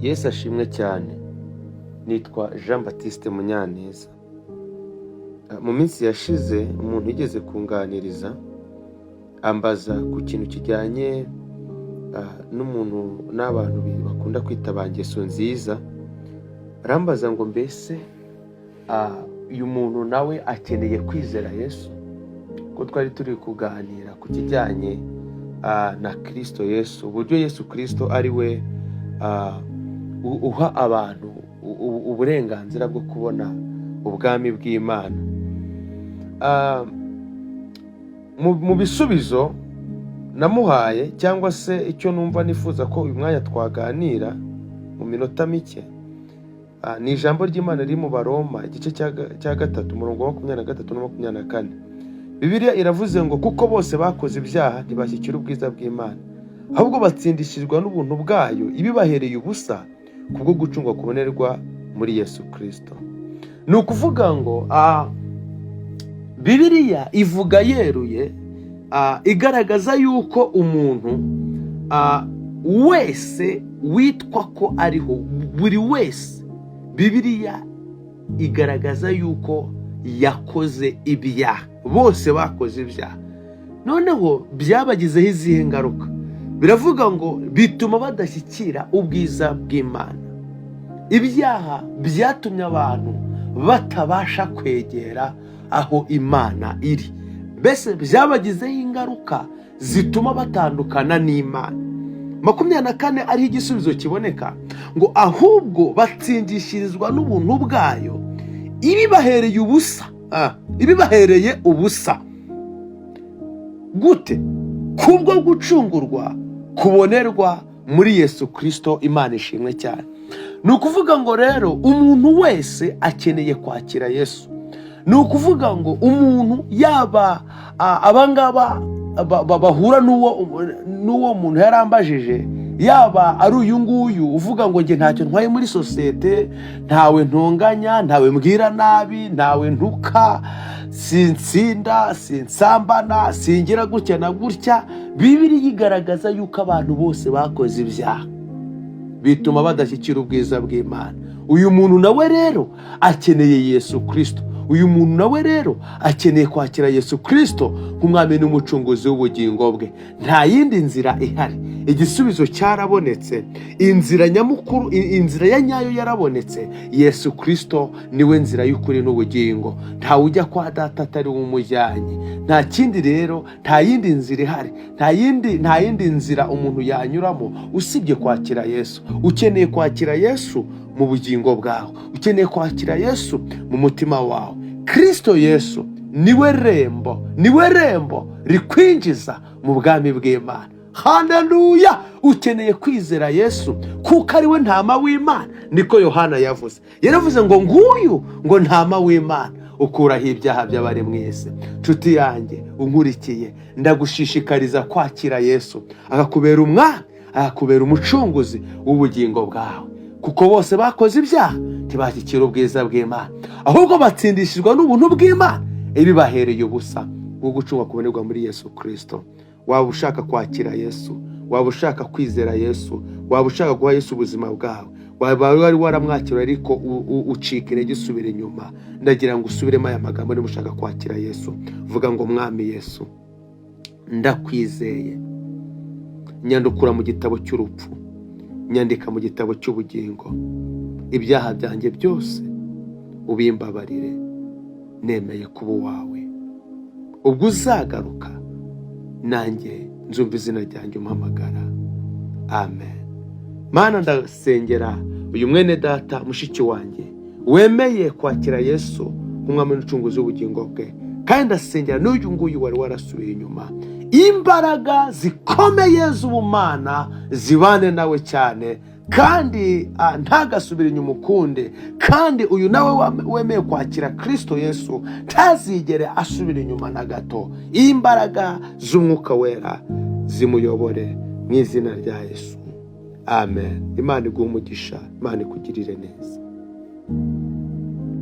Yesu ashimwe cyane. Nitwa Jean Baptiste Munyaneza. Mu minsi yashize umuntu yigeze kunganiriza ambaza ku kintu kijyanye n'umuntu n'abantu bakunda kwita ba ngeso nziza. Arambaza ngo: "Mbese uyu muntu nawe akeneye kwizera Yesu?" Ko twari turi kuganira ku kijyanye na Kirisito Yesu, uburyo Yesu Kirisito ari we uha abantu uburenganzira bwo kubona ubwami bw'Imana. Mu bisubizo namuhaye, cyangwa se icyo numva nifuza ko uyu mwanya twaganira mu minota mike, ni ijambo ry'Imana riri mu Baroma, igice cya 3, umurongo wa 23 na 24. Bibiliya iravuze ngo: "Kuko bose bakoze ibyaha, ntibashyikira ubwiza bw'Imana, ahubwo batsindishirizwa n'ubuntu bwayo ibibahereye ubusa kubwo gucungwa kubonerwa muri Yesu Kirisito." Ni ukuvuga ngo Bibiliya ivuga yeruye, igaragaza yuko umuntu wese witwa ko ariho, buri wese, Bibiliya igaragaza yuko yakoze ibyaha. Bose bakoze ibyaha. Noneho byabagizeho izihe ngaruka? Biravuga ngo bituma badashyikira ubwiza bw'Imana. Ibyaha byatumye abantu batabasha kwegera aho Imana iri. Mbese byabagizeho ingaruka zituma batandukana n'Imana. 24 ariho igisubizo kiboneka ngo: "Ahubwo batsindishirizwa n'ubuntu bwayo ibibahereye ubusa." Ibibahereye ubusa gute? Kubwo gucungurwa kubonerwa muri Yesu Kirisito. Imana ishimwe cyane. Ni ukuvuga ngo rero umuntu wese akeneye kwakira Yesu. Ni ukuvuga ngo umuntu yaba abangaba bahura n'uwo muntu yarambajije, yaba ari uyu nguyu uvuga ngo: "Njye ntacyo ntwaye muri sosiyete, ntawe ntonganya, ntawe mbwira nabi, ntawe ntuka, sinsinda, sinsambana, singira gutya na gutya." Bibiliya igaragaza yuko abantu bose bakoze ibyaha, bituma badashyikira ubwiza bw'Imana. Uyu muntu nawe rero akeneye Yesu Kirisito. Uyu muntu nawe rero akeneye kwakira Yesu Kirisito nk'umwami n'umucunguzi w'ubugingo bwe. Nta yindi nzira ihari, igisubizo cyarabonetse. Inzira nyamukuru, inzira ya nyayo yarabonetse. Yesu Kirisito niwe nzira y'ukuri n'ubugingo. Ntawe ujya kwa Data atari we umujyanye. Nta kindi rero, nta yindi nzira ihari, nta yindi nzira umuntu yanyuramo usibye kwakira Yesu. Ukeneye kwakira Yesu mu bugingo bwawe, ukeneye kwakira Yesu mu mutima wawe. Kirisito Yesu niwe rembo, niwe rembo rikwinjiza mu bwami bw'Imana. Haleluya! Ukeneye kwizera Yesu kuko ari we ntama w'Imana. Niko Yohana yavuze. Yaravuze ngo: "Nguyu ngo ntama w'Imana ukuraho ibyaha by'abari mu isi." Nshuti yanjye unkurikiye, ndagushishikariza kwakira Yesu, akakubera umwami, akakubera umucunguzi w'ubugingo bwawe. Kuko bose bakoze ibyaha, ntibashyikira ubwiza bw'Imana, ahubwo batsindishijwe n'ubuntu bw'Imana ibibahereye ubusa bwo gucungwa kubonerwa muri Yesu Kirisito. Waba ushaka kwakira Yesu, waba ushaka kwizera Yesu, waba ushaka guha Yesu ubuzima bwawe, waba wari waramwakira ariko ucika intege, usubira inyuma, ndagira ngo usubiremo aya magambo. Niba ushaka kwakira Yesu, vuga ngo: "Mwami Yesu, ndakwizeye. Nyandukura mu gitabo cy'urupfu, nyandika mu gitabo cy'ubugingo. Ibyaha byanjye byose ubimbabarire. Nemeye kuba uwawe. Ubwo uzagaruka, nanjye nzumva izina ryanjye umpamagara. Amen." Mana, ndasengera uyu mwene data, mushiki wanjye wemeye kwakira Yesu nk'umwami n'umucunguzi w'ubugingo bwe, kandi ndasengera n'uyu nguyu wari warasubiye inyuma. Imbaraga zikomeye z'ubumana zibane nawe cyane, kandi ntagasubire inyuma ukundi. Kandi uyu nawe wemeye kwakira Kirisito Yesu ntazigere asubira inyuma na gato. Imbaraga z'Umwuka Wera zimuyobore mu izina rya Yesu, amen. Imana iguhe umugisha, Imana ikugirire neza.